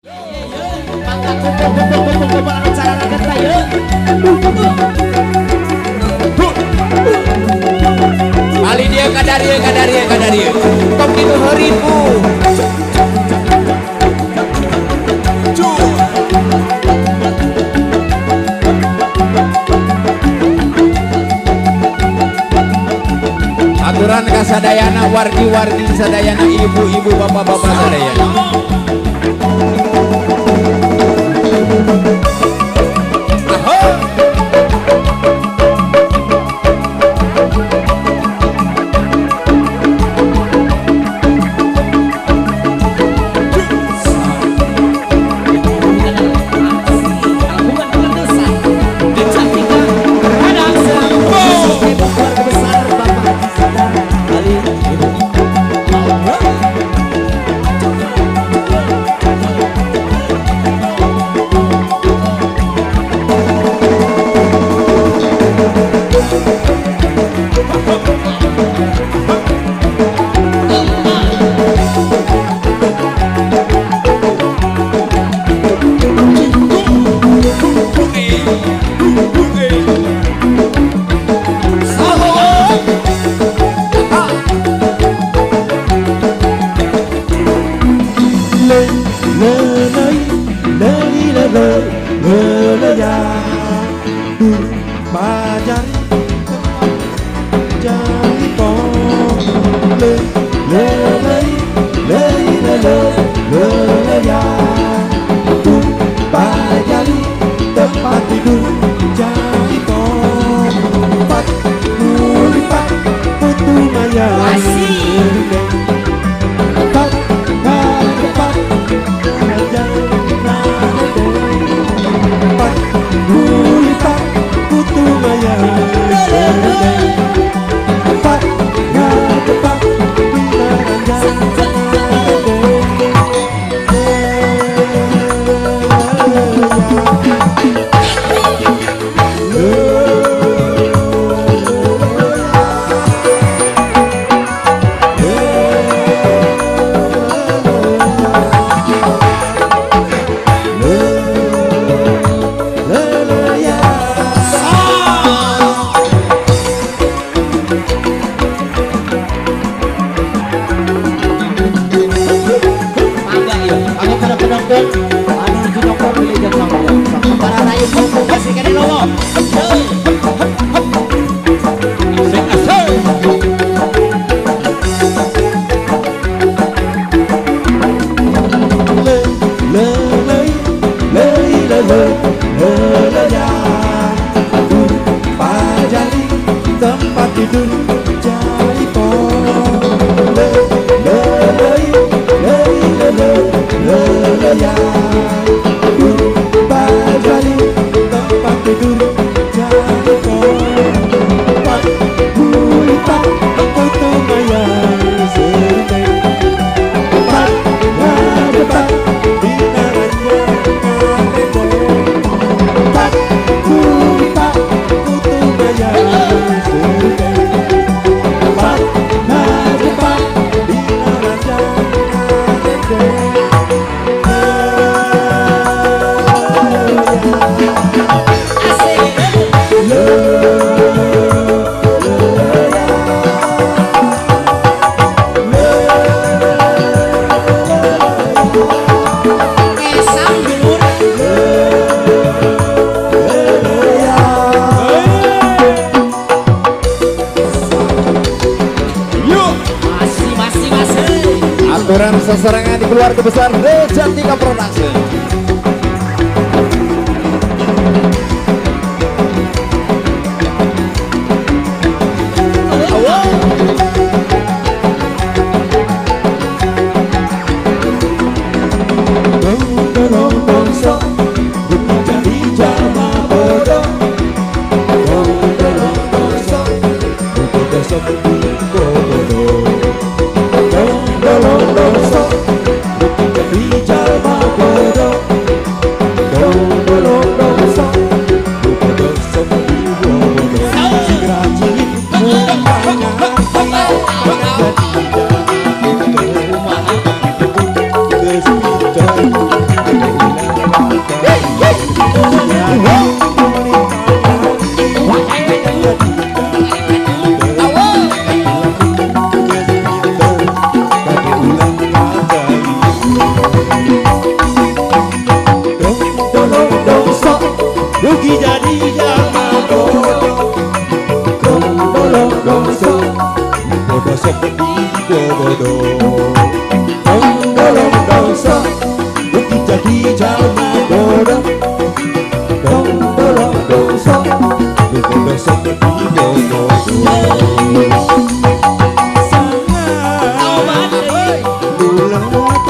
Mangga kumpul kumpul kumpul kumpul anu carana teh yeuh. Ali dia kadaria kadaria kadaria. Top itu haripu. Aturan kasadayana wargi-wargi sadayana ibu-ibu bapak-bapak sadayana. Aturan seserangan di keluarga besar Rejantika Production. Sok dibobodo. Tong dolong dosa, bukti jadi jalma bodoh. Tong dolong dosa, nu bodoh sok dibobodo. Taubat euy. Nu lepat,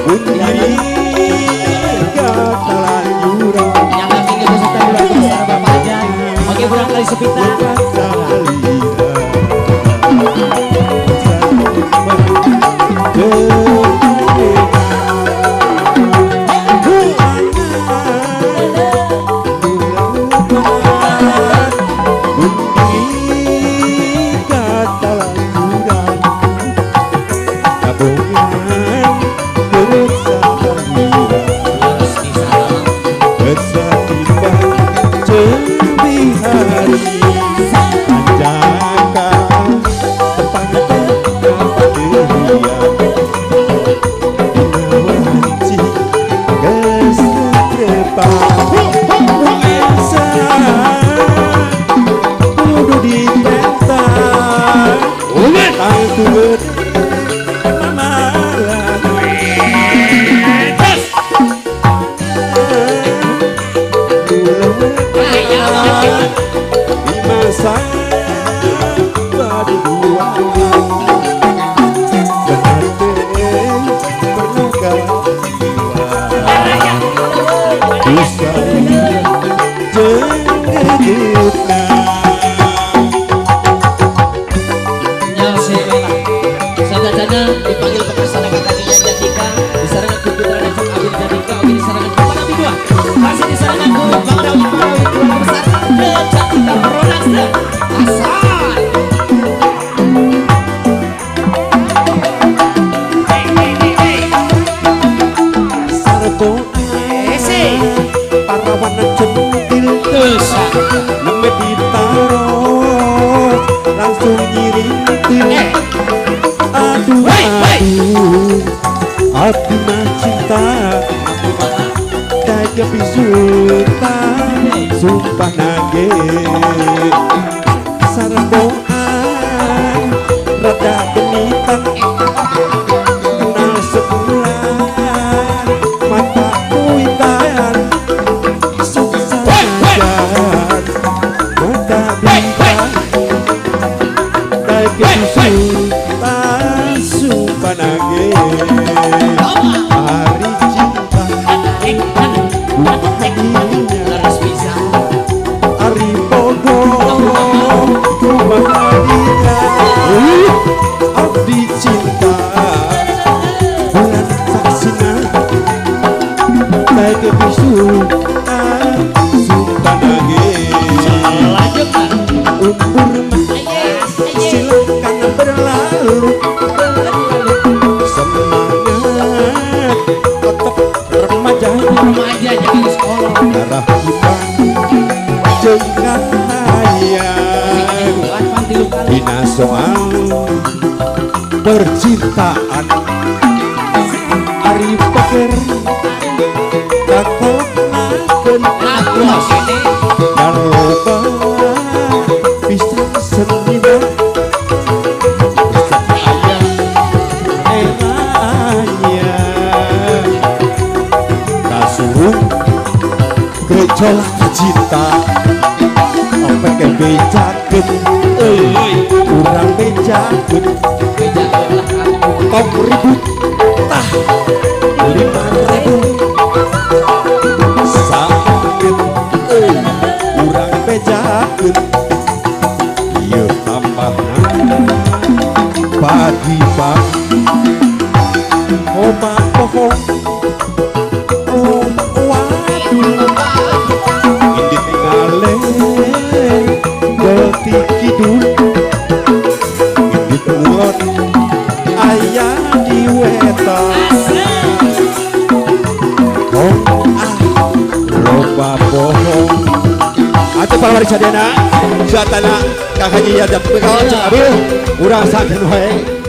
mun diri katalanjuran. Yang kaki beserta keluarga besar Bapak Ajan. Oke, kurang kali sepita. Harus bisa. Di masa berdua Dipanggil pekerjaan kakaknya Jadika, disarankan ku putra dan Cok Abid Jadika, oke disarankan ku Bang Abi dua, masih disarankan ku Bang Dawi, Bang Dawi keluarga besar The Jadika Production Asal. Parawan centil nembe ditaros langsung nyirintil. Aduh, aduh, abdi mah cinta daek pisutan sumpah nage sarboan rada genitan kenal sebulan mata kuitan sok sanajan mata bintang daek pisutan sumpah nage hari cinta Harus bisa. Ari pogo kumahadinya abdi cinta bulan saksina daek pisutan sumpah nage. Lanjut Pak. Umur mah silakan berlalu, semangat tetap remaja. Remaja jangan sekolah. Darah kita jeung kahayang dina soal percintaan ari pager kakolnakeun dan loba pisan seniman aya eranya kasurung gejolak cinta opek becakeun euy urang becakeun tong ribut tah 5.000 sakit euy urang becakeun ieu tambahna pagi-pagi obat bohong loba wadul indit ngaler geuti kidul indit ngulon aya di wetan oh ah loba bohong. Atuh para warga sadayana, satana Kang Haji Yadap Bekal Cek Abil urang sakeun wae.